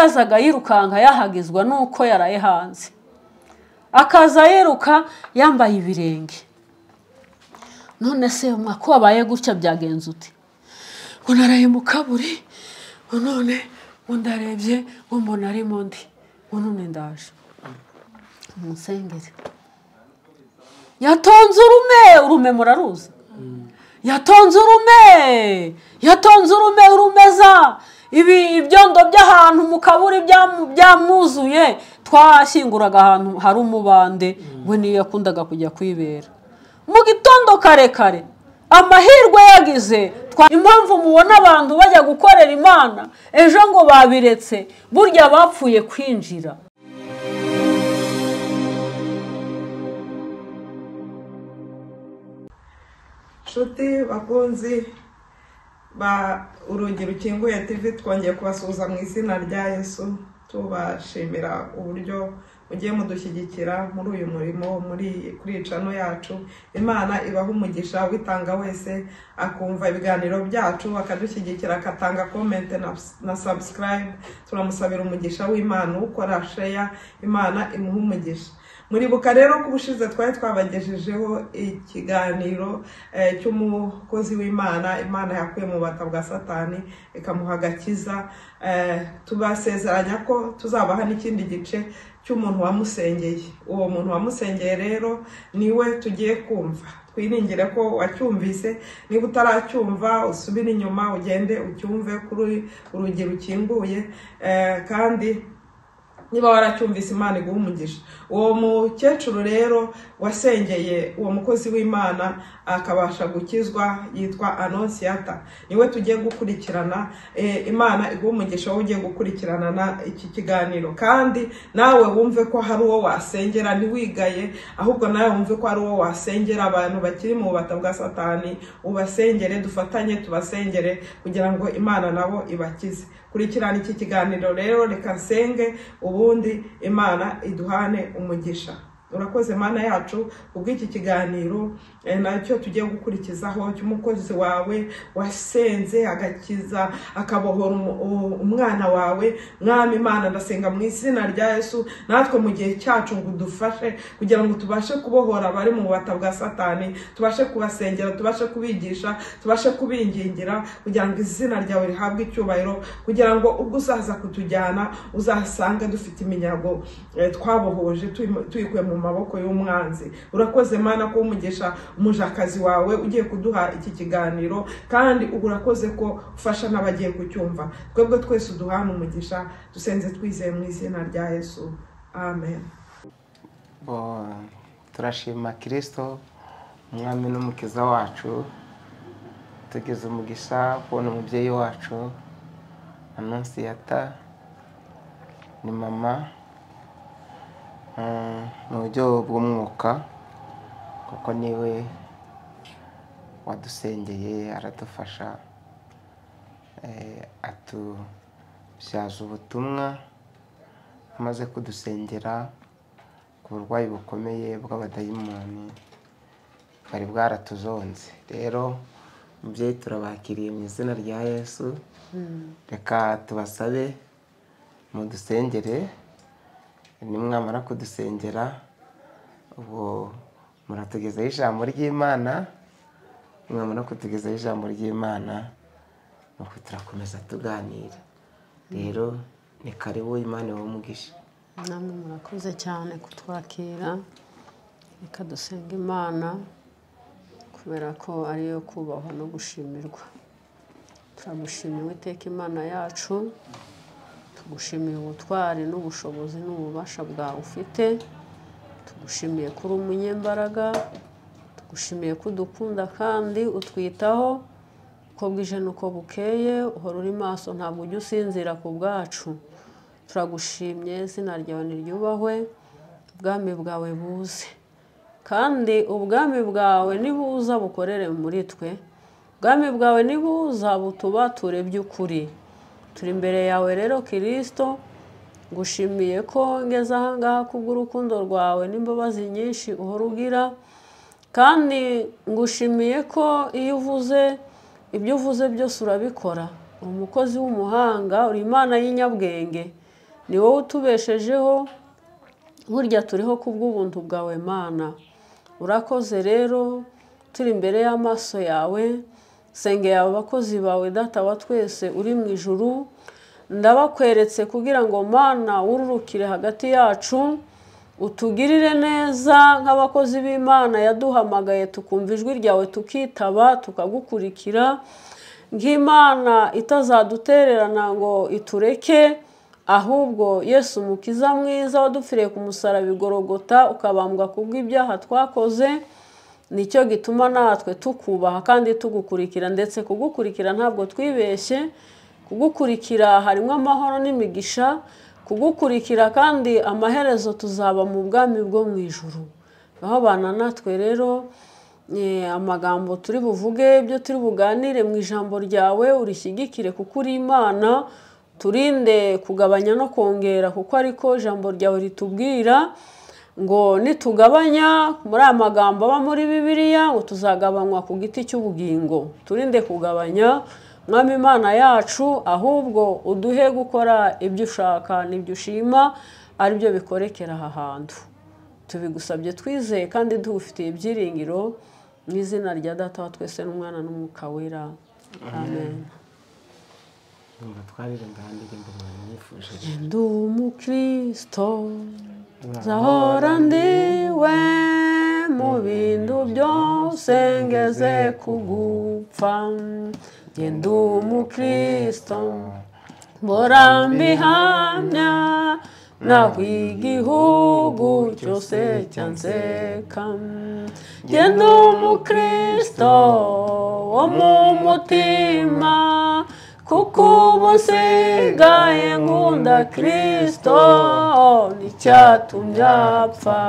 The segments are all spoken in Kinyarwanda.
Yazaga yirukanka yahagizwa nuko yaraye hanze, akaza yiruka yambaye ibirenge. None se umwaka wabaye gutya byagenze ute? Ngo naraye mu kaburi, ngo none ngo ndarebye ngo mbona arimo ndi, ngo none ndaje umusengere. Yatonze urume, urume muraruzi, yatonze urume, yatonze urume urumeza ibi ibyondo by'ahantu mu kaburi byamwuzuye. Twashyinguraga ahantu hari umubande, we niyo yakundaga kujya kwibera. Mu gitondo kare kare amahirwe yagize, impamvu mubona abantu bajya gukorera Imana ejo ngo babiretse, burya bapfuye kwinjira. Nshuti bakunzi ba Urugi Rukinguye TV, twongeye kubasuhuza mu izina rya Yesu, tubashimira uburyo mugiye mudushyigikira muri uyu murimo, muri kuri channel yacu. Imana ibaha umugisha, witanga wese akumva ibiganiro byacu akadushyigikira, akatanga comment na subscribe. Turamusabira umugisha w'Imana, ukora share, Imana imuha umugisha. Muribuka rero ko ubushize twari twabagejejeho ikiganiro cy'umukozi w'Imana, Imana yakuye mu bata bwa Satani ikamuha agakiza. Tubasezeranya ko tuzabaha n'ikindi gice cy'umuntu wamusengeye. Uwo muntu wamusengeye rero niwe tugiye kumva. Twiringire ko wacyumvise, niba utaracyumva usubire inyuma ugende ucyumve kuri Urugi Rukinguye, kandi niba waracyumvise Imana iguha umugisha. Uwo mukecuru rero wasengeye uwo mukozi w'Imana akabasha gukizwa yitwa Anonsiyata, niwe tugiye gukurikirana. Imana iguha umugisha wowe ugiye gukurikirana na iki kiganiro, kandi nawe wumve ko hari uwo wasengera, ntiwigaye, ahubwo nawe wumve ko hari uwo wasengera. Abantu bakiri mu bubata bwa Satani ubasengere, dufatanye tubasengere kugira ngo Imana nabo ibakize. Kurikirana iki kiganiro rero, reka nsenge ubundi Imana iduhane umugisha. Urakoze Mana yacu kubw'iki kiganiro nacyo tugiye gukurikizaho cy'umukozi wawe wasenze agakiza akabohora umwana wawe. Mwami Imana, ndasenga mu izina rya Yesu natwe mu gihe cyacu ngo udufashe kugira ngo tubashe kubohora abari mu bubata bwa Satani, tubashe kubasengera, tubashe kubigisha, tubashe kubingingira kugira ngo izina ryawe rihabwe icyubahiro, kugira ngo ubwo uzaza kutujyana uzasanga dufite iminyago twabohoje tuyikuye mu maboko y'umwanzi. Urakoze Mana ko umugisha umujakazi wawe ugiye kuduha iki kiganiro, kandi urakoze ko ufasha n'abagiye kucyumva. Twebwe twese uduhana umugisha, dusenze twizeye mu izina rya Yesu, amen. Turashima Kristo umwami n'umukiza wacu, tugeze umugisha kubona umubyeyi wacu Anonsiyata, ni mama mu buryo bw'umwuka, kuko niwe wadusengeye aradufasha, atubyaza ubutumwa. Amaze kudusengera ku burwayi bukomeye bw'abadayimoni bwari bwaratuzonze. Rero mubyeyi turabakiriye mu izina rya Yesu. Reka tubasabe mudusengere, nimwamara kudusengera ubwo muratugezaho ijambo ry'Imana, mwamara kutugezaho ijambo ry'Imana nuko turakomeza tuganira. Rero ni karibu, Imana ibahe umugisha. Namwe murakoze cyane kutwakira. Reka dusenga Imana kubera ko ariyo kubahwa no gushimirwa. Turagushimiye Uwiteka Imana yacu, tugushimiye ubutwari n'ubushobozi n'ububasha bwawe ufite, tugushimiye ko uri umunyembaraga, tugushimiye ko udukunda kandi utwitaho uko bwije n'uko bukeye, uhora uri maso ntabwo ujya usinzira ku bwacu. Turagushimye, izina ryawe niryubahwe, ubwami bwawe buze, kandi ubwami bwawe nibuza bukorere muri twe, ubwami bwawe nibuza butubature by'ukuri. Turi imbere yawe rero Kristo, ngushimiye ko ngeze aha ngaha kubw'urukundo rwawe n'imbabazi nyinshi uhora ugira, kandi ngushimiye ko iyo uvuze ibyo uvuze byose urabikora. Uri umukozi w'umuhanga, uri Imana y'inyabwenge. Ni wowe utubeshejeho, burya turiho kubw'ubuntu bwawe Mana. Urakoze rero, turi imbere y'amaso yawe, sengeye abakozi bawe Data wa twese uri mu ijuru, ndabakweretse kugira ngo Mana wururukire hagati yacu, utugirire neza nk'abakozi b'Imana yaduhamagaye tukumva ijwi ryawe tukitaba tukagukurikira, nk'Imana itazadutererana ngo itureke, ahubwo Yesu mukiza mwiza wadupfiriye ku musaraba i Golgotha ukabambwa kubw'ibyaha twakoze, nicyo gituma natwe tukubaha kandi tugukurikira. Ndetse kugukurikira ntabwo twibeshye, kugukurikira harimo amahoro n'imigisha, kugukurikira kandi amaherezo tuzaba mu bwami bwo mu ijuru. Aho bana natwe rero, amagambo turi buvuge, ibyo turi buganire mu ijambo ryawe urishyigikire kuko uri Imana, turinde kugabanya no kongera kuko ariko ijambo ryawe ritubwira ngo nitugabanya muri aya magambo aba muri Bibiliya ngo tuzagabanywa ku giti cy'ubugingo. Turinde kugabanya Mwami Imana yacu, ahubwo uduhe gukora ibyo ushaka n'ibyo ushima, aribyo bikorekera aha hantu. Tubigusabye twizeye kandi tugufitiye ibyiringiro mu izina rya Data wa twese n'Umwana n'Umwuka Wera. Amen. Ndi umukristo nzahora ndiwe mu bintu byose ngeze kugupfa. Ndi umukristo mpora mbihamya, naho igihugu cyose cyanseka. Ndi umukristo wo mu mutima, kuko ubu nsigaye nkunda Kristo, nicyatumye apfa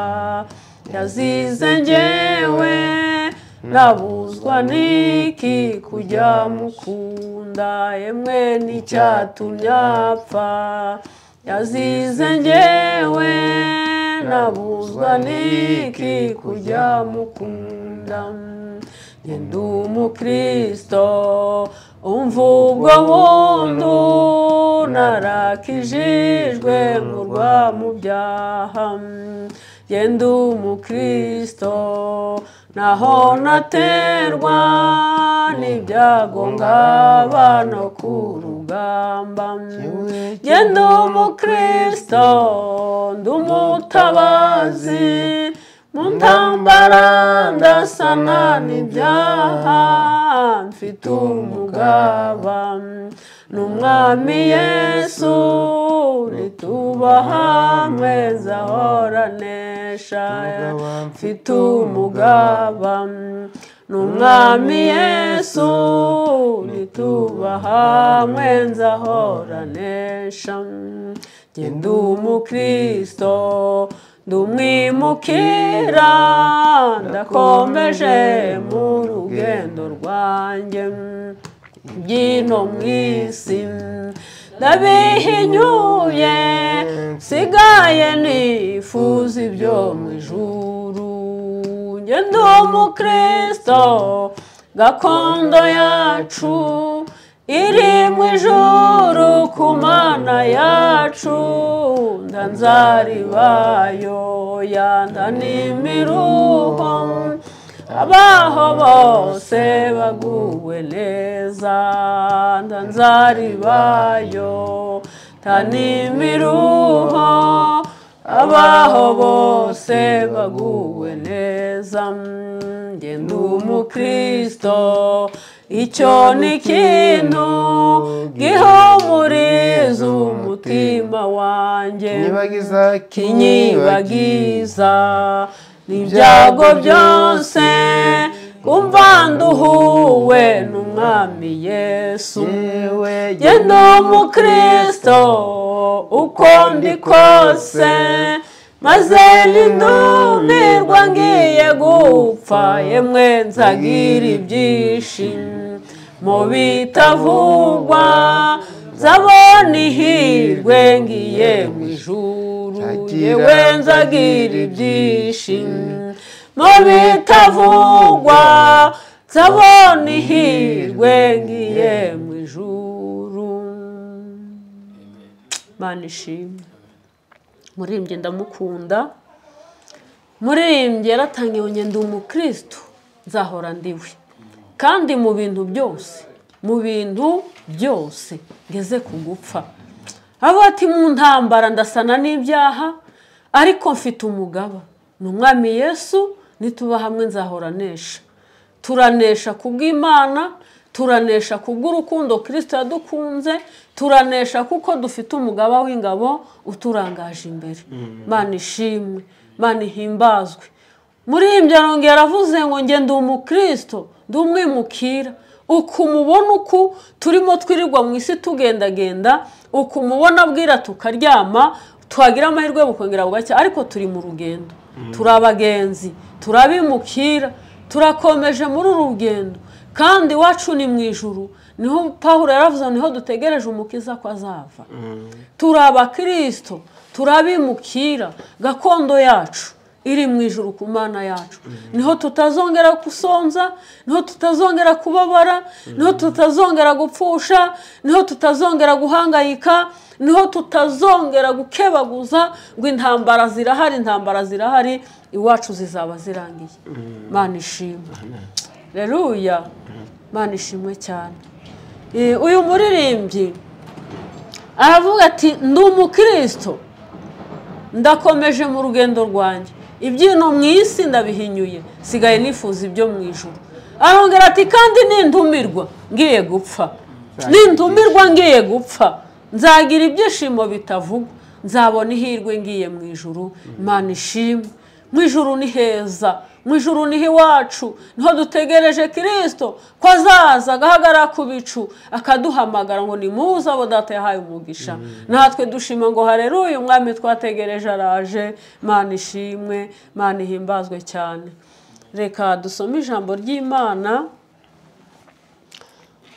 yazize njyewe, nabuzwa n'iki kujya mukunda, yemwe nicyatumye apfa yazize njyewe, nabuzwa n'iki kujya mukunda. Ndi umukristo umva ubwo buntu, narakijijwe nkurwa mu byaha. Ndi umukristo naho naterwa n'ibyago ngaba no ku rugamba. Ndi umukristo ndi umutabazi, mu ntambara ndasana n'ibyaha, mfite umugaba n'Umwami Yesu, nituba hamwe nzahora nesha. Mfite umugaba n'Umwami Yesu, nituba hamwe nzahora nesha. Ndi umukristo ndumwimukira, ndakomeje mu rugendo rwanjye, byino mu isi ndabihinyuye, nsigaye nifuza ibyo mu ijuru. Ndi umukristo gakondo yacu iri mu ijuru ku Mana yacu, ndanzaribayo yanda n'imiruho, abaho bose baguwe neza. Ndanzaribayo tanimiruho, abaho bose baguwe neza. Ndi umukristo icyo ni ikintu gihumuriza umutima wanjye, kinyibagiza n'ibyago byose, kumva nduhuwe n'Umwami Yesu. Ndi umukristo uko ndi kose, maze nindumirwa ngiye gupfa, yemwe nzagira ibyishimo bitavugwa, nzabona ihirwe ngiye mu ijuru. Yewe nzagira ibyishimo bitavugwa, nzabona ihirwe ngiye mu ijuru. Mana ishimwe. Muririmbyi ndamukunda, muririmbyi yaratangiye ngo ndi umukristo nzahora ndiwe, kandi mu bintu byose, mu bintu byose ngeze kugupfa. Abo ati mu ntambara ndasana n'ibyaha, ariko mfite umugaba ni umwami Yesu, nituba hamwe nzahora nesha. Turanesha kubw'Imana, turanesha kubw'urukundo Kristo yadukunze, turanesha kuko dufite umugaba w'ingabo uturangaje imbere. Mana ishimwe, Mana ihimbazwe. Muririmbyi arongera yaravuze ngo nge ndi umukristo, ndi umwimukira. Ukumubona uku turimo twirirwa mu isi tugendagenda, ukumubona abwira tukaryama, twagira amahirwe bukongera bugacya, ariko turi mu rugendo, turi abagenzi, turabimukira, turakomeje muri uru rugendo, kandi iwacu ni mu ijuru. Niho Pawulo yaravuze, niho dutegereje umukiza ko azava. Turi abakristo, turabimukira, gakondo yacu iri mu ijuru ku Mana yacu. Niho tutazongera gusonza, niho tutazongera kubabara, niho tutazongera gupfusha, niho tutazongera guhangayika, niho tutazongera gukebaguza ngo intambara zirahari, intambara zirahari, iwacu zizaba zirangiye. Mana ishimwe. Haleluya. Mana ishimwe cyane. Uyu muririmbyi aravuga ati ndi umukristo, ndakomeje mu rugendo rwanjye, ibyino mu isi ndabihinyuye, sigaye nifuza ibyo mu ijuru. Arongera ati kandi nintumirwa ngiye gupfa, nintumirwa ngiye gupfa, nzagira ibyishimo bitavugwa, nzabona ihirwe ngiye mu ijuru. Imana ishimwe. Mu ijuru ni heza, mu ijuru ni iwacu, niho dutegereje Kristo ko azaza agahagarara ku bicu akaduhamagara ngo nimuze abo data yahaye umugisha. Natwe dushima ngo haleluya, umwami twategereje araje. Mana ishimwe, Mana ihimbazwe cyane. Reka dusome ijambo ry'Imana.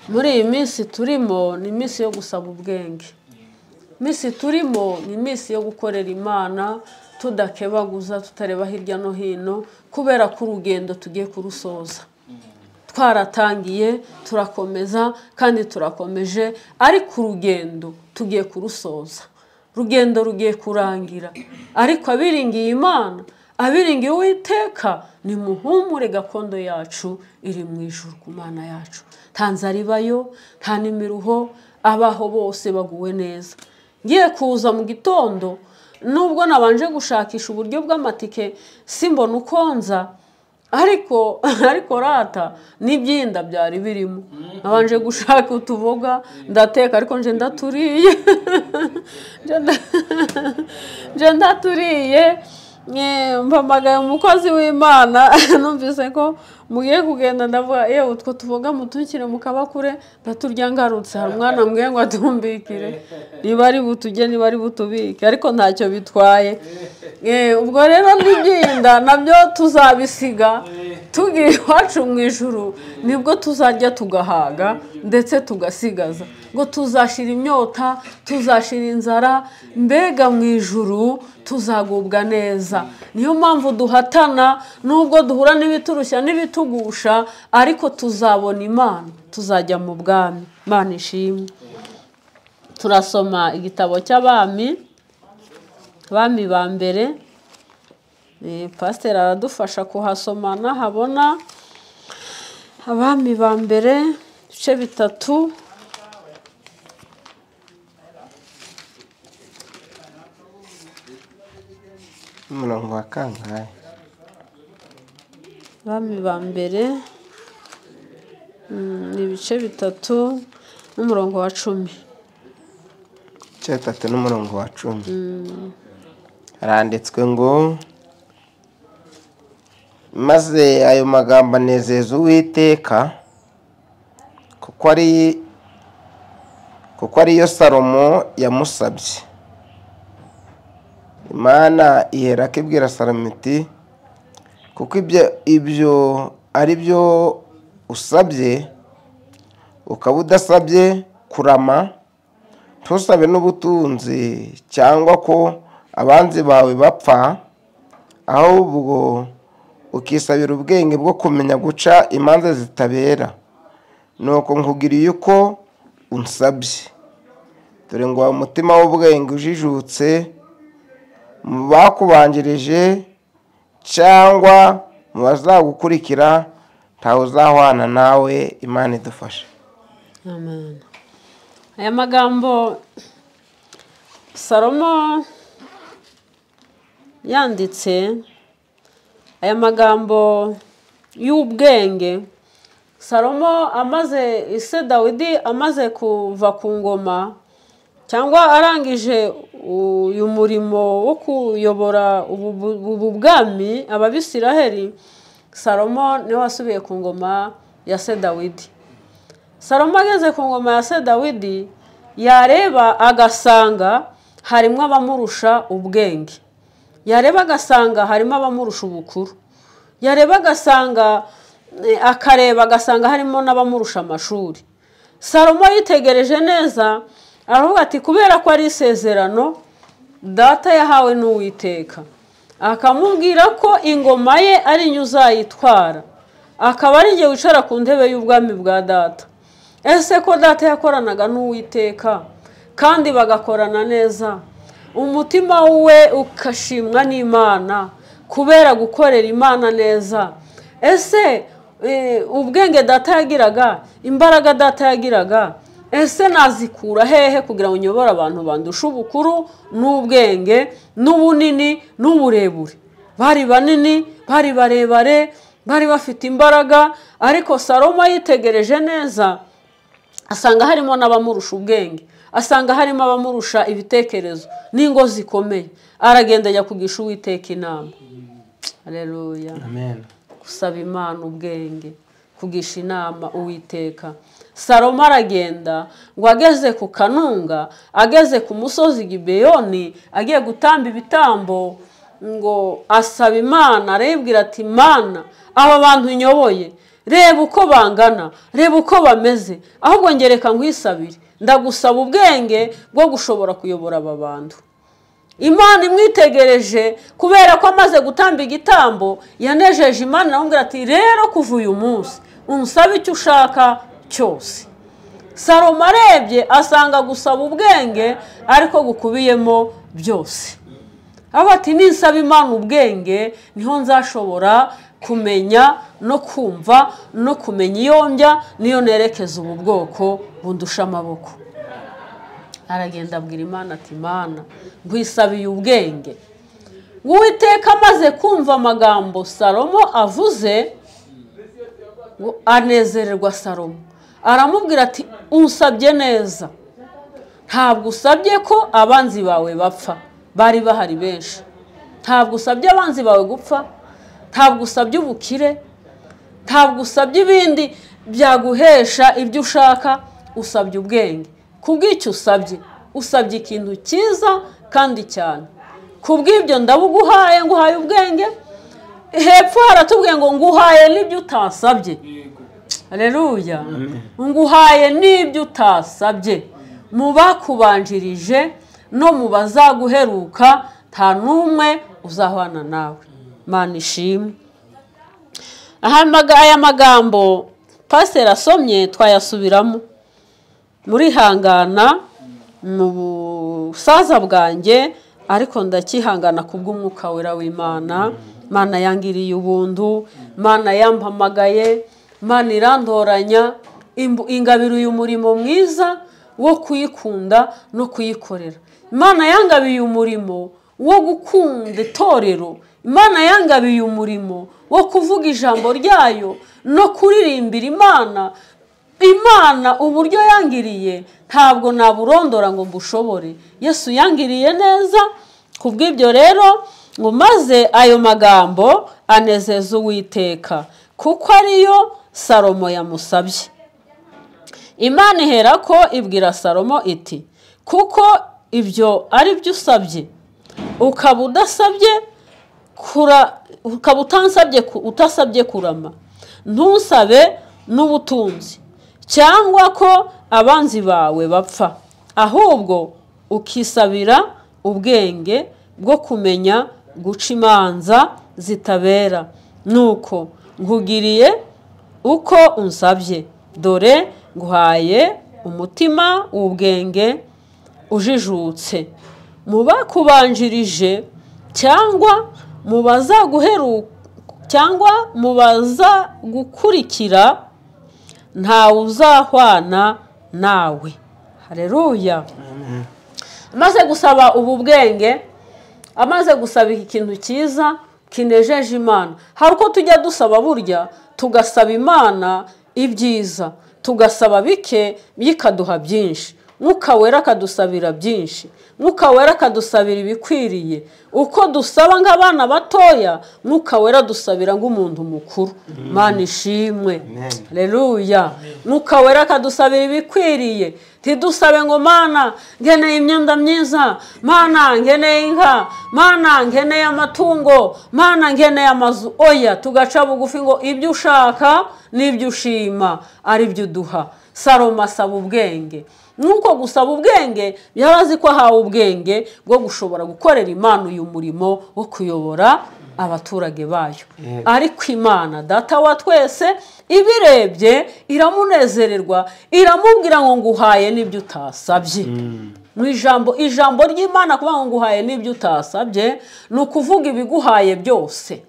Muri iyi minsi turimo ni iminsi yo gusaba ubwenge, iminsi turimo ni iminsi yo gukorera Imana tudakebaguza, tutareba hirya no hino, kubera ko urugendo tugiye kurusoza. Twaratangiye, turakomeza kandi turakomeje, ariko urugendo tugiye kurusoza, rugendo rugiye kurangira. Ariko abiringiye Imana, abiringiye Uwiteka, ni muhumure, gakondo yacu iri mu ijuru ku Mana yacu. Nta nzara ibayo, nta n'imiruho, abaho bose baguwe neza. Ngiye kuza mu gitondo, nubwo nabanje gushakisha uburyo bw'amatike simbona uko nza, ariko rata n'ibyinda byari birimo. Nabanje gushaka utuboga ndateka, ariko nje ndaturiye, nje ndaturiye. Mpamagaye umukozi w'Imana, numvise ko mugiye kugenda, ndavuga yewe utwo tuboga mutukire mu kabakure ndaturya ngarutse. Hari umwana mbwiye ngo atumbikire, niba ari butujye niba ari butubike, ariko ntacyo bitwaye. Ubwo rero n'ibyinda nabyo tuzabisiga tugiye iwacu mu ijuru, nibwo tuzajya tugahaga ndetse tugasigaza, ngo tuzashira imyota, tuzashira inzara, mbega mu ijuru tuzagubwa neza. Niyo mpamvu duhatana, nubwo duhura n'ibiturushya n'ibitugusha, ariko tuzabona Imana, tuzajya mu bwami. Imana ishimwe. Turasoma igitabo cy'abami, abami ba mbere. Pasiteri aradufasha kuhasoma nahabona. Abami ba mbere ibice 3. Umurongo wa kangahe? Abami ba mbere ni ibice 3 n'umurongo wa 10. Ibice 3 n'umurongo wa 10. Haranditswe ngo maze ayo magambo anezeza Uwiteka, kuko ariyo Salomo yamusabye. Imana iherako ibwira Salomo iti kuko ibyo ari byo usabye, ukaba udasabye kurama, ntusabe n'ubutunzi cyangwa ko abanzi bawe bapfa, ahubwo ukisabira ubwenge bwo kumenya guca imanza zitabera, nuko nkugiriye uko unsabye. Dore ngo umutima w'ubwenge ujijutse mu bakubanjirije cyangwa mu bazagukurikira ntawe uzahwana nawe. Imana idufashe. Amen. Aya magambo Salomo yanditse, aya magambo y'ubwenge, Salomo amaze, ise Dawidi amaze kuva ku ngoma cyangwa arangije uyu murimo wo kuyobora ubu bwami Ababisiraheli, Salomo niwe wasubiye ku ngoma ya se Dawidi. Salomo ageze ku ngoma ya se Dawidi, yareba agasanga harimo abamurusha ubwenge, yareba agasanga harimo abamurusha ubukuru, yareba agasanga, akareba agasanga harimo n'abamurusha amashuri. Salomo yitegereje neza aravuga ati kubera ko ari isezerano data yahawe n'Uwiteka, akamubwira ko ingoma ye ari njye uzayitwara, akaba ari njye wicara ku ntebe y'ubwami bwa data. Ese ko data yakoranaga n'Uwiteka kandi bagakorana neza, umutima we ukashimwa n'Imana kubera gukorera Imana neza, ese ubwenge data yagiraga, imbaraga data yagiraga, ese nazikura hehe kugira ngo nyobore abantu bandusha ubukuru n'ubwenge n'ubunini n'uburebure? Bari banini, bari barebare, bari bafite imbaraga, ariko Salomo yitegereje neza asanga harimo n'abamurusha ubwenge, asanga harimo abamurusha ibitekerezo n'ingo zikomeye. Aragenda ajya kugisha Uwiteka inama. Haleluya. Amen. Gusaba Imana ubwenge, kugisha inama Uwiteka. Salomo aragenda ngo ageze ku kanunga, ageze ku musozi Gibeyoni, agiye gutamba ibitambo, ngo asaba Imana, arayibwira ati Mana, aba bantu nyoboye, reba uko bangana, reba uko bameze, ahubwo ngereka nkwisabire, ndagusaba ubwenge bwo gushobora kuyobora aba bantu. Imana imwitegereje kubera ko amaze gutamba igitambo yanejeje Imana, aramubwira ati rero kuva uyu munsi unsabe icyo ushaka cyose. Salomo arebye asanga gusaba ubwenge ariko gukubiyemo byose. Aho ati ninsaba Imana ubwenge niho nzashobora kumenya no kumva no kumenya iyo njya niyo nerekeza ubu bwoko bundusha amaboko. Aragenda abwira Imana ati Mana, nkwisabiye ubwenge. Uwiteka amaze kumva amagambo Salomo avuze, anezererwa Salomo, aramubwira ati unsabye neza, ntabwo usabye ko abanzi bawe bapfa, bari bahari benshi, ntabwo usabye abanzi bawe gupfa, ntabwo usabye ubukire, ntabwo usabye ibindi byaguhesha ibyo ushaka, usabye ubwenge. Kubw'icyo usabye, usabye ikintu cyiza kandi cyane. Kubw'ibyo ndabuguhaye, nguhaye ubwenge. Hepfo haratubwiye ngo nguhaye n'ibyo utasabye. Haleluya. Nguhaye n'ibyo utasabye. Mu bakubanjirije no mu bazaguheruka nta n'umwe uzahwana nawe. Mana ishimwe. Aya magambo pastor asomye twayasubiramo. Murihangana mu busaza bwanjye, ariko ndakihangana kubw'umwuka wera w'Imana. Mana yangiriye ubuntu, Mana yampamagaye, Mana irandoranya, ingabira uyu murimo mwiza wo kuyikunda no kuyikorera. Imana yangabiye umurimo wo gukunda itorero, Imana yangabiye umurimo wo kuvuga ijambo ryayo no kuririmbira Imana. Imana uburyo yangiriye ntabwo naburondora ngo mbushobore. Yesu yangiriye neza. Kubw'ibyo rero ngo maze ayo magambo anezeza Uwiteka, kuko ariyo Salomo yamusabye. Imana iherako ibwira Salomo iti kuko ibyo ari byo usabye, ukaba udasabye ukaba utasabye kurama, ntusabe n'ubutunzi cyangwa ko abanzi bawe bapfa, ahubwo ukisabira ubwenge bwo kumenya guca imanza zitabera. Nuko nkugiriye uko unsabye, dore nguhaye umutima w'ubwenge ujijutse mu bakubanjirije cyangwa mu bazaguheruka cyangwa mu bazagukurikira ntawe uzahwana nawe. Haleluya. Amaze gusaba ubu bwenge, amaze gusaba ikintu cyiza kinejeje Imana. Hari uko tujya dusaba burya tugasaba Imana ibyiza, tugasaba bike bikaduha byinshi. Mwuka Wera akadusabira byinshi, Mwuka Wera akadusabira ibikwiriye. Uko dusaba nk'abana batoya, Mwuka Wera dusabira nk'umuntu mukuru. Mana ishimwe. Haleluya. Mwuka Wera akadusabira ibikwiriye. Ntidusabe ngo Mana nkeneye imyenda myiza, Mana nkeneye inka, Mana nkeneye amatungo, Mana nkeneye amazu. Oya, tugaca bugufi ngo ibyo ushaka n'ibyo ushima ari byo uduha. Salomo asaba ubwenge. Nuko gusaba ubwenge yarazi ko ahawe ubwenge bwo gushobora gukorera Imana uyu murimo wo kuyobora abaturage bayo. Ariko Imana data wa twese ibirebye iramunezererwa, iramubwira ngo nguhaye n'ibyo utasabye. Mu ijambo ry'Imana kuvuga ngo nguhaye n'ibyo utasabye ni ukuvuga ibiguhaye byose.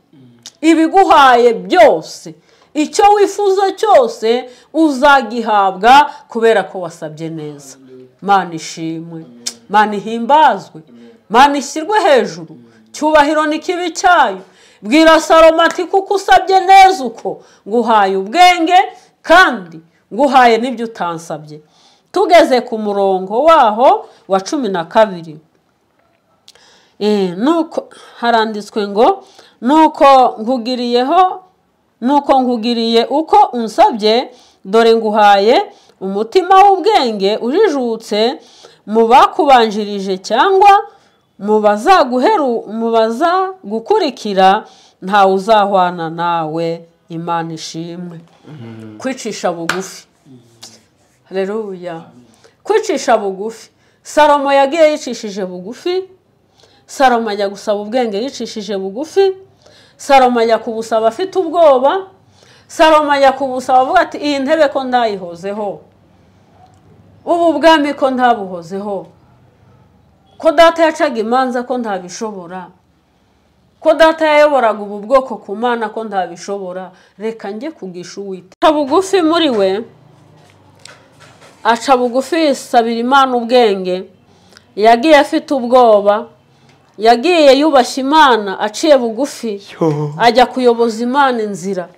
Ibiguhaye byose, icyo wifuza cyose uzagihabwa kubera ko wasabye neza. Mana ishimwe, Mana ihimbazwe, Mana ishyirwe hejuru, cyubahiro ni kibi cyayo. Bwira Salomo ati kuko usabye neza uko nguhaye ubwenge kandi nguhaye n'ibyo utansabye. Tugeze ku murongo waho wa 12. Nuko haranditswe ngo nuko nkugiriyeho, nuko nkugiriye uko unsabye, dore nguhaye umutima w'ubwenge ujijutse mu bakubanjirije cyangwa mu bazagukurikira ntawe uzahwana nawe. Imana ishimwe. Kwicisha bugufi. Haleluya. Kwicisha bugufi. Salomo yagiye yicishije bugufi. Salomo ajya gusaba ubwenge yicishije bugufi. Salomo ajya kubusaba afite ubwoba. Salomo ajya kubusaba avuga ati iyi ntebe ko ndayihozeho, ubu bwami ko ntabuhozeho, ko data yacaga imanza ko ntabishobora, ko data yayoboraga ubu bwoko ku Mana ko ntabishobora, reka njye kugisha Uwiteka. Aca bugufi muri we, aca bugufi yisabira Imana ubwenge. Yagiye afite ubwoba, yagiye yubashye Imana aciye bugufi, ajya kuyoboza Imana inzira,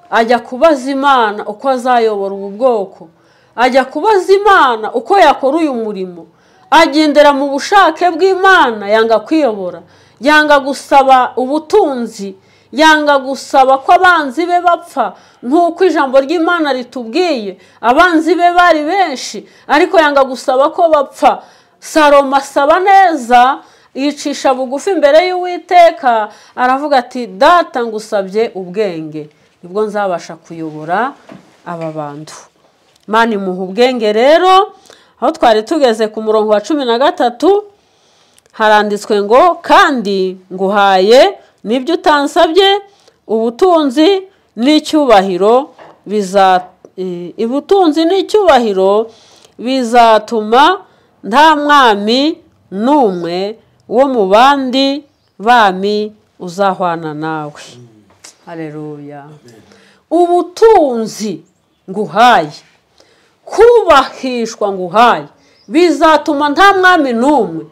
ajya kubaza Imana uko azayobora ubu bwoko, ajya kubaza Imana uko yakora uyu murimo. Agendera mu bushake bw'Imana, yanga kwiyobora, yanga gusaba ubutunzi, yanga gusaba ko abanzi be bapfa nk'uko ijambo ry'Imana ritubwiye. Abanzi be bari benshi ariko yanga gusaba ko bapfa. Salomo asaba neza, yicisha bugufi imbere y'Uwiteka, aravuga ati data ngusabye ubwenge nibwo nzabasha kuyobora aba bantu. Imana imuha ubwenge. Rero aho twari tugeze ku murongo wa 13 haranditswe ngo kandi nguhaye n'ibyo utansabye, ubutunzi n'icyubahiro ubutunzi n'icyubahiro bizatuma nta mwami n'umwe wo mu bandi bami uzahwana nawe. Haleluya. Ubutunzi nguhaye, kubahishwa nguhaye, bizatuma nta mwami n'umwe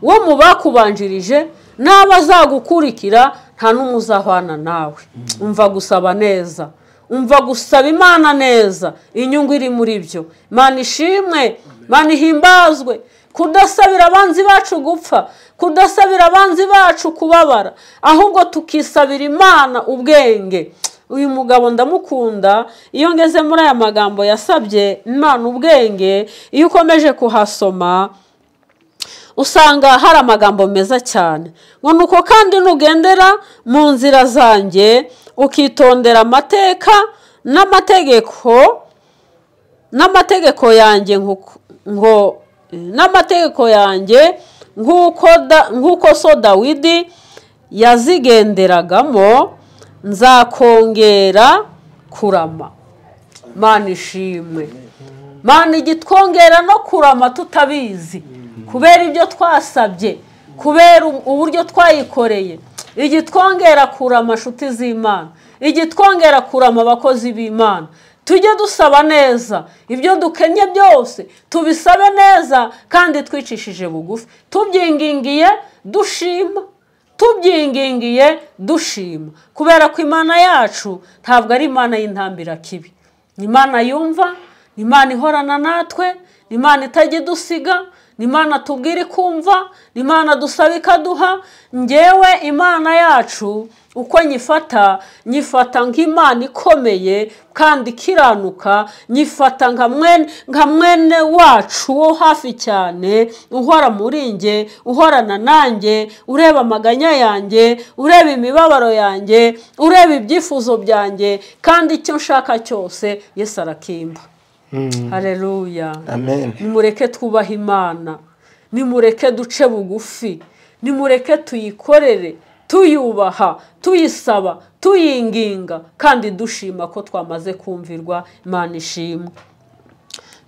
wo mu bakubanjirije n'abazagukurikira nta n'umwe uzahwana nawe. Umva gusaba neza, umva gusaba Imana neza, inyungu iri muri byo. Imana ishimwe, Imana ihimbazwe. Kudasabira abanzi bacu gupfa, kudasabira abanzi bacu kubabara, ahubwo tukisabira Imana ubwenge. Uyu mugabo ndamukunda, iyo ngeze muri aya magambo yasabye Imana ubwenge, iyo ukomeje kuhasoma usanga hari amagambo meza cyane. Ngo nuko kandi nugendera mu nzira zanjye ukitondera amateka n'amategeko yanjye ngo n'amategeko yanjye nk'uko so Dawidi yazigenderagamo, nzakongera kurama. Mana ishimwe. Mana igitwongera no kurama tutabizi. kubera ibyo twasabye, kubera uburyo twayikoreye. Igitwongera kurama nshuti z'Imana, igitwongera kurama abakozi b'Imana. Tujye dusaba neza, ibyo dukenye byose tubisabe neza kandi twicishije bugufi, tubyingingiye dushima, tubyingingiye dushima, kubera ko Imana yacu ntabwo ari Imana y'intambira kibi. Ni Imana yumva, ni Imana ihorana natwe, ni Imana itajya idusiga, ni Imana tubwira ikumva, ni Imana dusaba ikaduha. Ngewe Imana yacu uko nyifata, nyifata nk'Imana ikomeye kandi ikiranuka, nyifata nka mwene wacu wo hafi cyane, uhora muri nge, uhorana nanjye, ureba amaganya yanjye, ureba imibabaro yanjye, ureba ibyifuzo byanjye, kandi icyo nshaka cyose Yesu arakimba. Haleluya. Amen. Nimureke twubahe Imana, nimureke duce bugufi, nimureke tuyikorere tuyubaha, tuyisaba, tuyinginga kandi dushima ko twamaze kumvirwa. Imana ishimwe.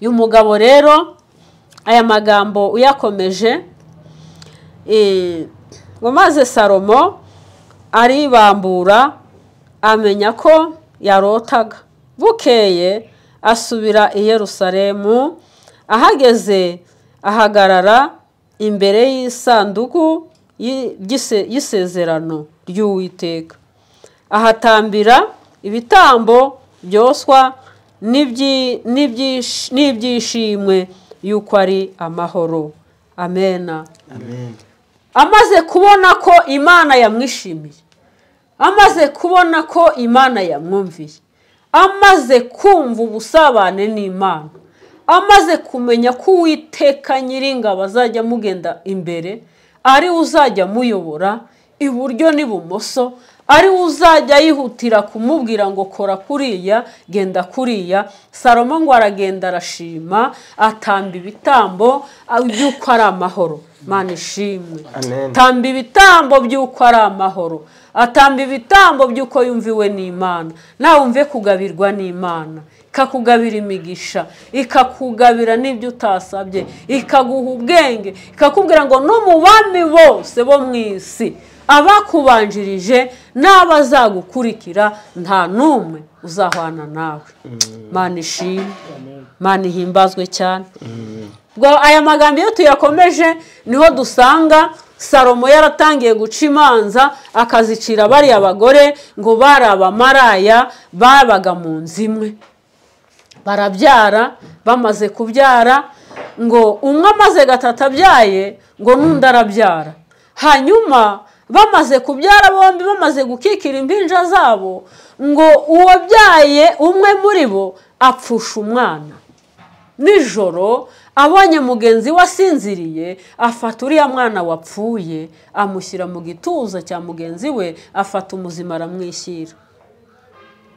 Uyu mugabo rero aya magambo uyakomeje, ngo maze Salomo aribambura amenya ko yarotaga. Bukeye asubira i Yerusalemu, ahageze ahagarara imbere y'isanduku y'isezerano ry'Uwiteka, ahatambira ibitambo byoswa n'ibyishimwe yuko ari amahoro. Amena. Amen. Amaze kubona ko Imana yamwishimiye, amaze kubona ko Imana yamwumviye, amaze kumva ubusabane n'Imana, amaze kumenya ko Uwiteka Nyiringabo azajya amugenda imbere, ari uzajya amuyobora iburyo n'ibumoso, ari uzajya yihutira kumubwira ngo kora kuriya, genda kuriya. Salomo ngo aragenda arashima, atamba ibitambo by'uko ari amahoro. Imana ishimwe. Tamba ibitambo by'uko ari amahoro, atamba ibitambo by'uko yumviwe n'Imana. Nawe umve kugabirwa n'Imana, ikakugabira imigisha, ikakugabira n'ibyo utasabye, ikaguha ubwenge, ikakubwira ngo no mu bami bose bo mu isi abakubanjirije n'abazagukurikira nta n'umwe uzahwana nawe. Imana ishimwe, Imana ihimbazwe cyane. Aya magambo iyo tuyakomeje niho dusanga Salomo yaratangiye guca imanza, akazicira bariya bagore ngo bari abamaraya babaga mu nzu imwe, barabyara. Bamaze kubyara, ngo umwe amaze gatatu abyaye, ngo n'undi arabyara. Hanyuma bamaze kubyara bombi, bamaze gukikira impinja zabo, ngo uwabyaye umwe muri bo apfusha umwana. Nijoro abonye mugenzi we asinziriye, afata uriya mwana wapfuye amushyira mu gituza cya mugenzi we, afata umuzima aramwishyira.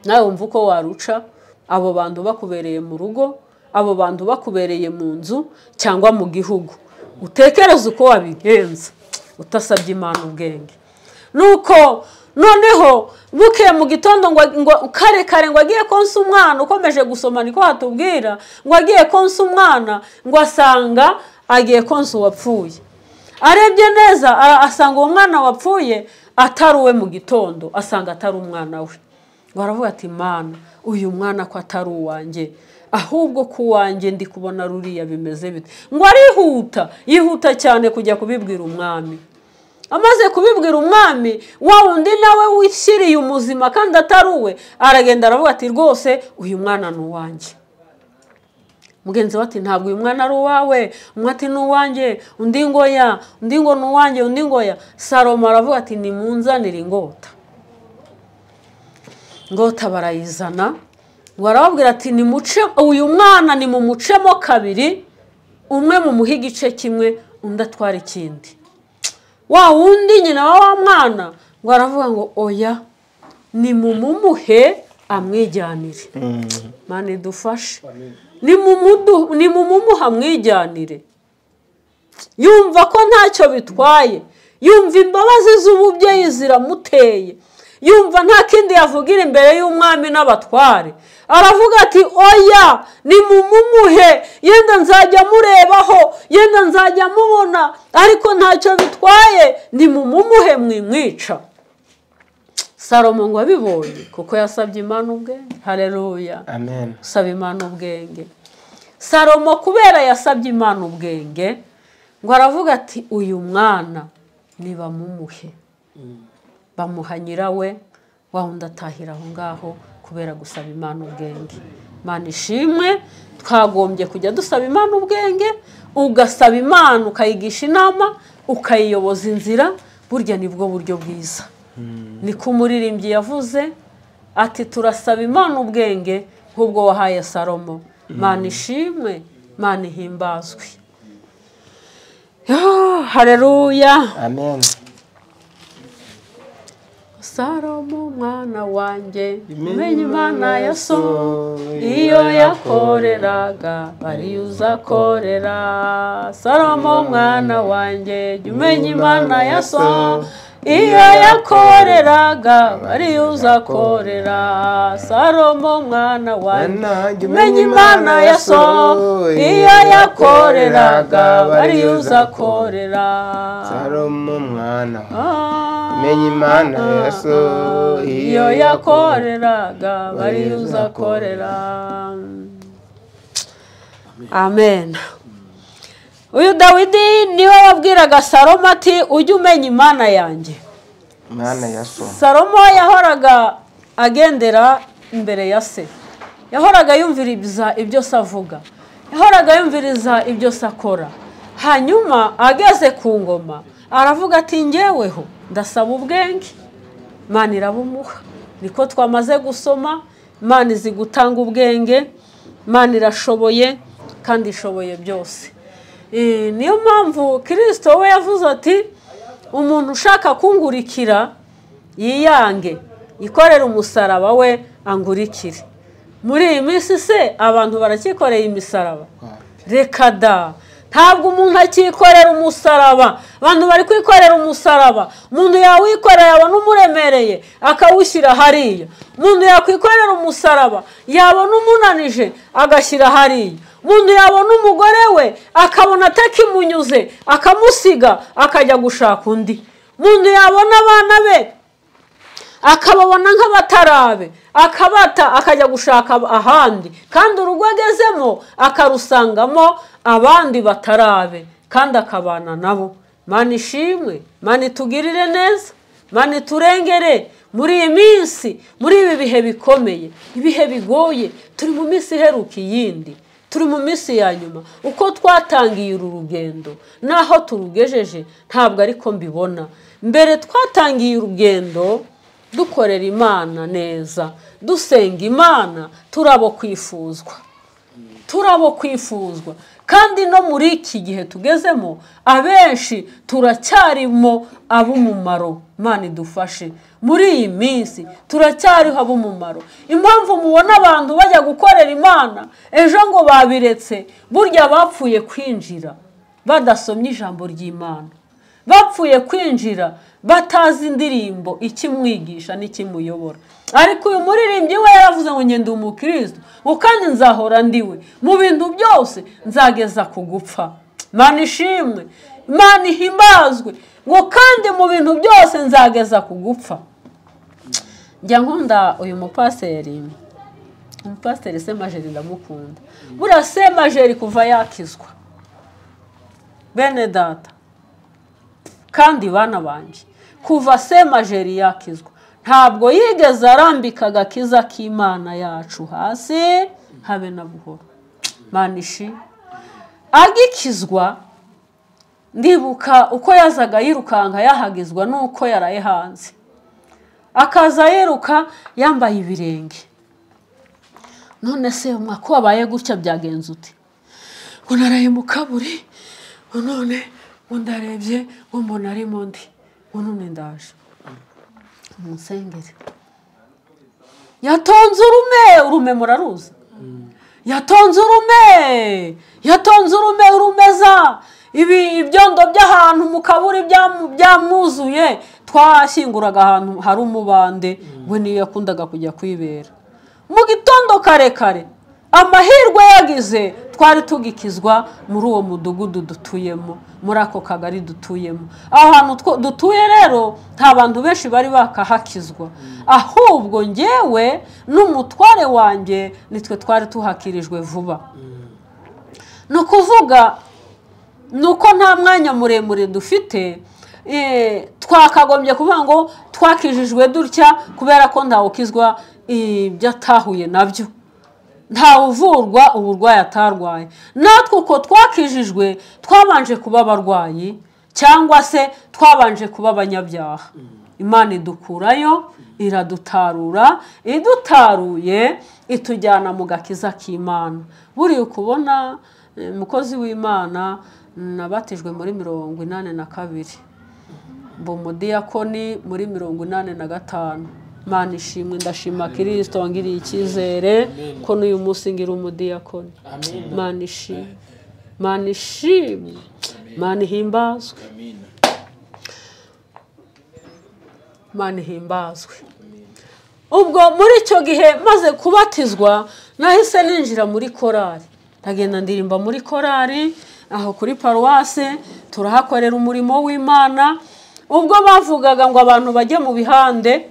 Nawe wumva uko waruca abo bantu bakubereye mu rugo, abo bantu bakubereye mu nzu cyangwa mu gihugu, utekereze uko wabigenza utasabye Imana ubwenge. Nuko noneho bukeye mu gitondo ngo kare kare ngo agiye konsa umwana, ukomeje gusoma niko hatubwira, ngo agiye konsa umwana, ngo asanga agiye konsa uwapfuye. Arebye neza asanga uwo mwana wapfuye atari uwe mu gitondo, asanga atari umwana we. Ngo aravuga ati Mana, uyu mwana ko atari uwanjye, ahubwo ku wanjye ndi kubona ruriya bimeze bite. Ngo arihuta, yihuta cyane kujya kubibwira umwami. Amaze kubibwira umwami, wa wundi nawe wishyiriye umuzima kandi atari uwe, aragenda aravuga ati rwose uyu mwana ni uwanjye. Mugenzi we ati ntabwo uyu mwana ari uwawe, umwe ati ni uwanjye, undi ngo ya, undi ngo ni uwanjye, undi ngo ya. Salomo aravuga ati nimunzanire ingota. Ingota barayizana, ngo arababwira ati nimuce uyu mwana, nimumucemo kabiri, umwe mumuhe igice kimwe, undi atwara ikindi. Wa wundi nyina wa mwana ngo aravuga ngo oya, nimumumuhe amwijyanire. Mana idufashe. Nimumumuhe amwijyanire. Yumva ko ntacyo bitwaye, yumva imbabazi z'ububyeyi ziramuteye, Yumva nta kindi yavugira imbere y'umwami n'abatware. Aravuga ati oya, nimumumuhe, yenda nzajya murebaho, yenda nzajya mubona, ariko ntacyo bitwaye, nimumumuhe mwimwica. Salomo ngo abibonye kuko yasabye Imana ubwenge. Haleluya, amen. Usaba Imana ubwenge. Salomo kubera yasabye Imana ubwenge, ngo aravuga ati uyu mwana nibamumuhe. Bamuha nyirawe, wa wundi atahira aho ngaho kubera gusaba Imana ubwenge. Imana ishimwe. Twagombye kujya dusaba Imana ubwenge. Ugasaba Imana ukayigisha inama, ukayiyoboza inzira, burya nibwo buryo bwiza. Niko umuririmbyi yavuze ati turasaba Imana ubwenge nk'ubwo wahaye Salomo. Imana ishimwe, Imana ihimbazwe. Haleluya, amen. Salomo mwana wanjye, umenye Imana ya so, iyo yakoreraga bari uzakorera. Salomo mwana wanjye, umenye Imana ya so, iyo yakoreraga bari uzakorera. Salomo mwana wanjye, umenye Imana ya so, iyo yakoreraga bari uzakorera. Salomo mwana umenye Imana ya so, iyo yakoreraga bari uzakorera. Amen. Uyu Dawidi niwe wabwiraga Salomo ati ujye umenya Imana yanjye. Imana ya so. Salomo yahoraga agendera imbere ya se, yahoraga yumviriza ibyo se avuga, yahoraga yumviriza ibyo se akora. Hanyuma ageze ku ngoma aravuga ati ngeweho ndasaba ubwenge. Imana irabumuha. Niko twamaze gusoma, Imana izi gutanga ubwenge, Imana irashoboye kandi ishoboye byose. Niyo mpamvu Kristo we yavuze ati umuntu ushaka kungurikira yiyange, yikorere umusaraba we angurikire. Muri iyi minsi se abantu barakikoreye imisaraba? Reka da, ntabwo umuntu akikorera umusaraba. Abantu bari kwikorera umusaraba. Umuntu yawikorera yabona umuremereye akawushyira hariya. Umuntu yakwikorera umusaraba yabona umunanije agashyira hariya. Umuntu yabona umugore we akabona atakimunyuze akamusiga akajya gushaka undi. Umuntu yabona abana be akababona nk'abatarabe akabata akajya gushaka ahandi, kandi urugo agezemo akarusangamo abandi batarabe kandi akabana nabo. Mana ishimwe, Mana itugirire neza, Mana iturengere muri iyi minsi, muri ibi bihe bikomeye, ibihe bigoye. Turi mu minsi iheruka iyindi, turi mu minsi ya nyuma. Uko twatangiye uru rugendo naho turugejeje ntabwo ariko mbibona. Mbere twatangiye urugendo dukorera Imana neza, dusenga Imana, turabo kwifuzwa, turabo kwifuzwa. Kandi no muri iki gihe tugezemo abenshi turacyarimo ab'umumaro. Imana idufashe muri iyi minsi, turacyariho ab'umumaro. Impamvu mubona abantu bajya gukorera Imana ejo ngo babiretse, burya bapfuye kwinjira badasomye ijambo ry'Imana, bapfuye kwinjira batazi indirimbo ikimwigisha n'ikimuyobora. Ariko uyu muririmbyi we yaravuze ngo ngende umukristo, ngo kandi nzahora ndiwe mu bintu byose nzageza ku gupfa. Imana ishimwe, Imana ihimbazwe, ngo kandi mu bintu byose nzageza ku gupfa. Njya nkunda uyu mupaseri, umupaseri Semajeri ndamukunda. Buriya Semajeri kuva yakizwa, bene data kandi bana banje, kuva Semajeri yakizwa ntabwo yigeze arambika agakiza k'Imana yacu hasi habe na buhoro. Imana ishimwe. Agikizwa ndibuka uko yazaga yirukanka yahagizwa nuko yaraye hanze, akaza yiruka yambaye ibirenge. None se mwako wabaye gutya byagenze ute? Ngo naraye mu kaburi, ngo none ngo ndarebye ngo mbona arimo ndi, ngo none ndaje umusengere. Yatonze urume, urume muraruzi, yatonze urume, yatonze urume, urumeza Ibi ibyondo by'ahantu mu kaburi byamwuzuye, twashyinguraga ahantu hari umubande, we niyo yakundaga kujya kwibera. Mu gitondo kare kare amahirwe yagize twari tugikizwa muri uwo mudugudu dutuyemo, muri ako kagari dutuyemo. Aho hantu dutuye rero nta bantu benshi bari bakahakizwa, ahubwo njyewe n'umutware wanjye nitwe twari tuhakirijwe vuba. Ni ukuvuga nuko nta mwanya muremure dufite, twakagombye kuvuga ngo twakijijwe dutya kubera ko ntawukizwa ibyo atahuye nabyo, ntawuvurwa uburwayi atarwaye. Natwe uko twakijijwe twabanje kuba abarwayi cyangwa se twabanje kuba abanyabyaha. Imana idukurayo, iradutarura, idutaruye itujyana mu gakiza k'Imana. Buriya ukubona umukozi w'Imana, nabatijwe muri 82, mba umudiyakoni muri 85. Imana ishimwe, ndashima Kristo wangiriye icyizere ko n'uyu munsi ngira umudiyakoni. Imana ishimwe, Imana ishimwe, Imana ihimbazwe, Imana ihimbazwe. Ubwo muri icyo gihe maze kubatizwa nahise ninjira muri korari, ndagenda ndirimba muri korari aho kuri paruwase, turahakorera umurimo w'Imana. Ubwo bavugaga ngo abantu bajye mu bihande,